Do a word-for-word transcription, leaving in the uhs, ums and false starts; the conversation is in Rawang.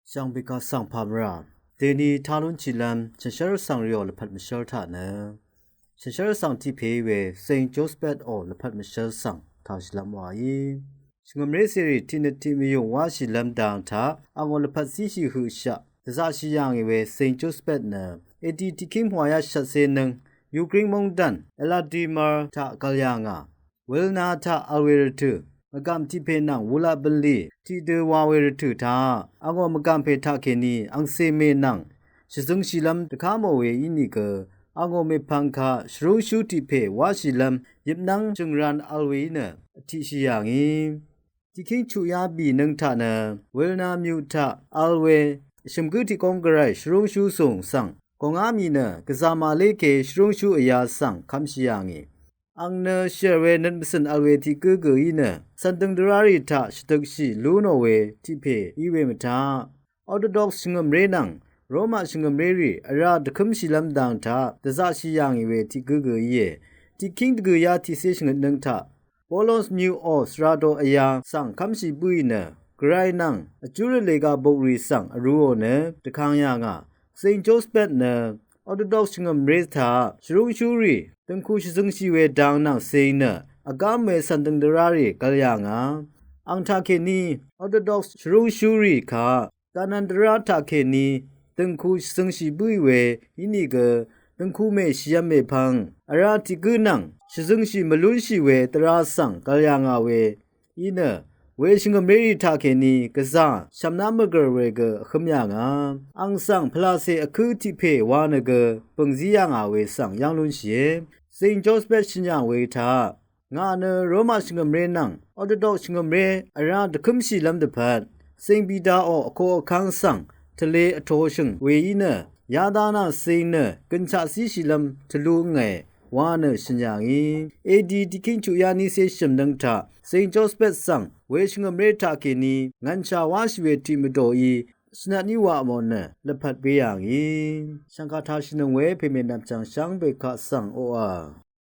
Shvngbe kaq svng pàmvrà dèni talúnshìlv́m shànshér svng rìò lvpat mvshér taq nø shànshér svng tiq pè we Saint Joseph ò lvpat mvshér svng taqshìlv́m wàí. Shvngø̀mré cèrì tiqnøt tiq mvyùng wáshìlv́m dang taq angò lvpat zíshì høqshaq dvzaqshì yà ngì we Saint Joseph nø edi tiqkíng pvngwàyá shvtse nøng Ukraine móngdàn Vladimir taq gv̀l yà ngà. Wilna taq vl we rvtø̀ mvgàm tiq pè nvng wulaq bv̀nlì tiqdø wa we rvtø̀ taq angò mvgàm pè taqkèní angcè mè nvng shvzøngshìlv́m dvká mò we ínìgø angò mèpvng kaq shvrúngshú tiq pè wáshìlv́m yøpnv́ng jø̀ngran vl we í nø vtiqshì yà ngì. Tiqkíng chuqyá bì nøng taq nø Wilna myuq taq vl we shø̀mgǿ tiqgóng gvray shvrúngshú sùng svng gòngá mì nø gvzà màlé ke shvrúngshú vyā svng kv́mshì yà ngì. Ang nø shèr we nøt mvcø̀n vl we tiq gǿ gø̀í nø cv̀n døng dvrá rì taq shvdøkshì lú nò we tiq pè í we mvtaq Orthodox shvngø̀mré nvng Roma shvngø̀mré rì vrá dvkǿmshìlv́m dang taq dvzaqshì yà ngì we tiq gǿ gø̀íe. Tiqkíng dvgø̀yá tiqcé shvngøt nøng taq Polos myuqò svra do vyā svng kv́mshì bǿì nø gvray nvng vjú rvlè ga bokrì svng vrūò nø dvkang yà ngà. Saint Joseph nø Orthodox shvngø̀mré taq shvrúngshúrì døngku shvzøngshì we dang nvng cing nø vgám we cv̀n døng dvrá rì gvl yà ngà. Ang taqkèní Orthodox shvrúngshúrì kaq gvnvn dvrá taqkèní døngku shvzøngshì bǿì we ínìgø døngku mè shvyv̄m mèpvng vrá tiq gǿ nvng shvzøngshì mvlúnshì we dvrá svng gvl yà ngà we í nø we shvngø̀mré rì taqkèní gvzà shv̀mná mvgv̀r we gø vhǿm yà ngà. Ang svng pvlacè vkǿ tiq pè wa nø gø bø̀ngzí yà ngà we svng yv́ng lúnshìe. Saint Joseph shø̀n yà we taq ngà nø Roma shvngø̀mré nvng Orthodox shvngø̀mré vrá dvkǿmshìlv́m dvpvt Saint Peter ò vko vkv́ng svng tvlē vtoshø̀ng we í nø yada nvng cing nø gønshaq zíshìlv́m tvlú ngàe wa nø shø̀n yà ngì. Edi tiqkíng chuqyá nícé shø̀m nøng taq Saint Joseph svng we shvngø̀mré taqkèní ngv̀nshà wáshì we tiq mvdòí shvnatní waq mò nø lvpat bé yà ngì. Shv̀ngkà taqshìnøng we pèmè nvpchv̀ng shvngbe kaq svng oqà